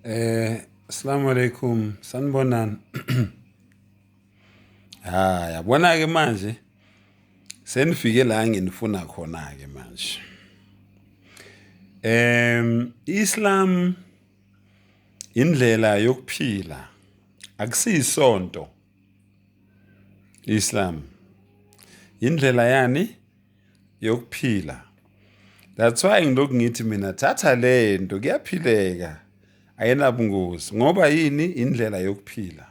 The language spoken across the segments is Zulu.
Assalamu alaikum, sanibonani. Ha, yabona ke manje senifike la nginifuna khona ke manje. Islam indlela yokuphila akusiyisonto. Islam indlela yani yokuphila. That's why ngilokhu ngithi mina thatha lento kuyaphileka ayinabungozi ngoba yini indlela yokuphila.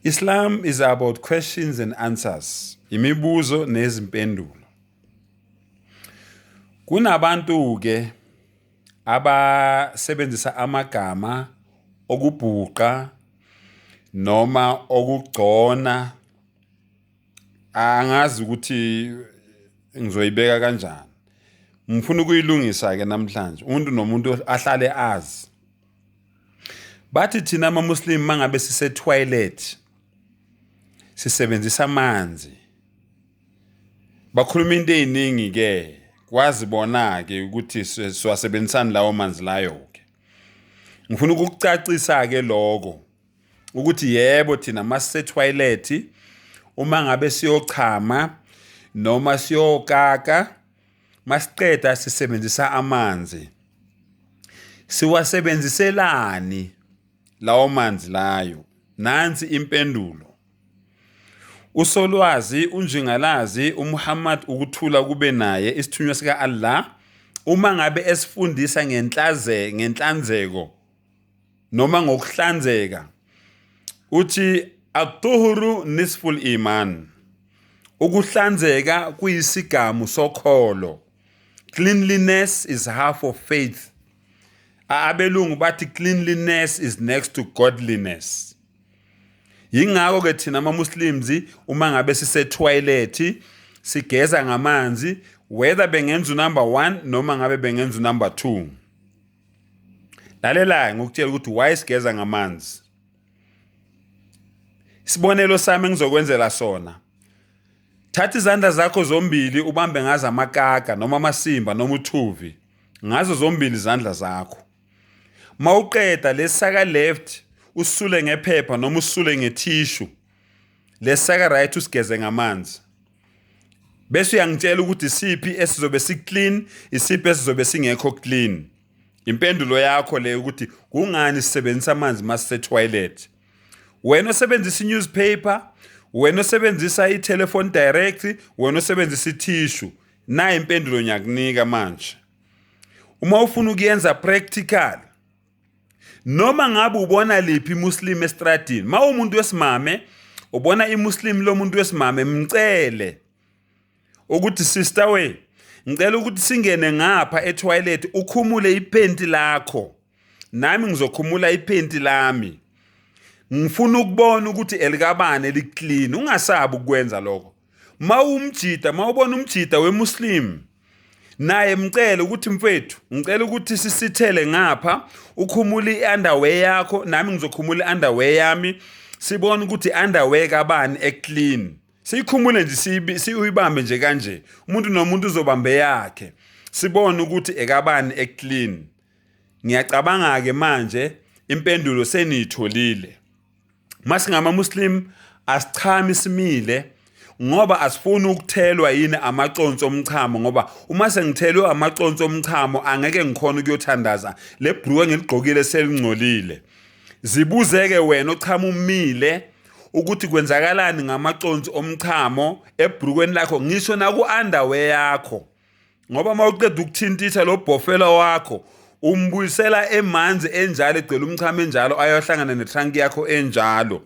Islam is about questions and answers, imibuzo nezimpendulo. Kunabantu ke abasebenzisa amagama okubhuqa noma okugcona angazi ukuthi ngizoyibeka kanjani. Ngifuna ukuyilungisa ke namhlanje, umuntu nomuntu ahlale azi. Bathi thina ama-Muslim mangabe sise-toilet sisebenzisa amanzi. Bakhuluma into ey'ningi ke, kwazi bona-ke ukuthi siwasebenzisani lawo manzi layo-ke. Ngifuna ukukucacisa-ke lokho ukuthi yebo thina masise-toilet uma ngabe siyochama noma siyokaka masiqeda sisebenzisa amanzi. Siwasebenziselani lawo manzi layo? Nansi impendulo. Usolwazi uNjingalazi uMuhammad ukuthula kube naye isithunywa sika-Allah uma ngabe esifundisa ngenhlaze ngenhlanzeko noma ngokuhlanzeka uthi atuhuru nisful iman, ukuhlanzeka kuyisigamu sokholo, cleanliness is half of faith. Abelungu bathi cleanliness is next to godliness. Yingakho ke thina ama-Muslims uma ngabe sise-toilet sigeza ngamanzi, whether bengenza unumber 1 noma ngabe bengenza unumber 2. Lalela ngokutshela ukuthi why sigeza ngamanzi. Isibonelo sami engizokwenzela sona. Thatha izandla zakho zombili ubambe ngazo amakaka noma amasimba noma uthuvi ngazo zombili izandla zakho. Mawuqeda lesaka left usule ngephepha noma usule ngethishu. Lesaka right usigeze ngamanzi. Bese uyangitshela ukuthi isiphi esizobe si-clean, isiphi esizobe singekho clean. Impendulo yakho le ukuthi kungani sisebenzisa amanzi masise-toilet. Wena osebenzisa i-newspaper, wena osebenzisa i-telephone direct, wena osebenzisa ithishu, nayi impendulo ngiyakunika manje. Uma ufuna ukuyenza practical, noma ngabe ubona liphi iMuslim estradini, ma umuntu wesimame ubona iMuslim lomuntu wesimame, mcele ukuthi sister we, ngicela ukuthi singene ngapha etoilet ukhumule iphenti lakho, nami ngizokhumula iphenti lami, ngifuna ukubona ukuthi elikabani eliclean. Ungasabi ukwenza lokho. Mawumjida, mawubona umjida weMuslim naye mcele ukuthi mfethu ngicela ukuthi sisithele ngapha, ukhumule i-underwear yakho nami ngizokhumula i-underwear yami, sibone ukuthi i-underwear kabani eclean. Siyikhumule nje, siyibambe nje kanje, umuntu nomuntu uzobamba eyakhe, sibone ukuthi ekabani eclean. Ngiyacabanga ke manje impendulo seniyitholile. Masingama-Muslim asichami simile ngoba asifuni ukuthelwa yini amaconsi omchamo, ngoba uma sengithelwe amaconsi omchamo angeke ngikhona ukuyothandaza, le bhruku engiligqokile selingcolile. Zibuzeke wena ochama umile ukuthi kwenzakalani ngamaconsi omchamo ebhrukweni lakho, ngisho naku-underwear yakho, ngoba uma uqeda ukuthintitha lo bhofela wakho umbuyisela emanzi enjalo egcwele umchamo enjalo ayohlangana netrunk yakho enjalo.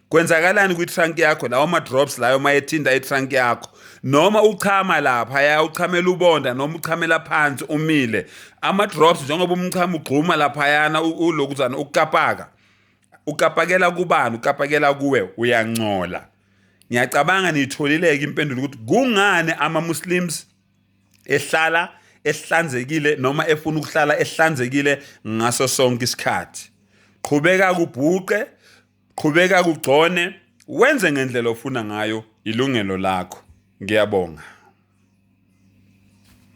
Kwenzakalani kwi-trunk yakho lawo ma-drops layo uma ethinta i-trunk yakho, noma uchama laphaya uchamela ubonda noma uchamela phansi umile, ama-drops njengoba umchamo ugxuma laphayana ulokuzana ukukapaka, ukapakela kubani? Ukapakela kuwe, uyangcola. Ngiyacabanga niyitholile-ke impendulo ukuthi kungani ama-Muslims ehlala ehlanzekile noma efuna ukuhlala ehlanzekile ngaso sonke isikhathi. Qhubeka kubhuqe, qhubeka kugcone, wenze ngendlela ofuna ngayo, ilungelo lakho. Ngiyabonga.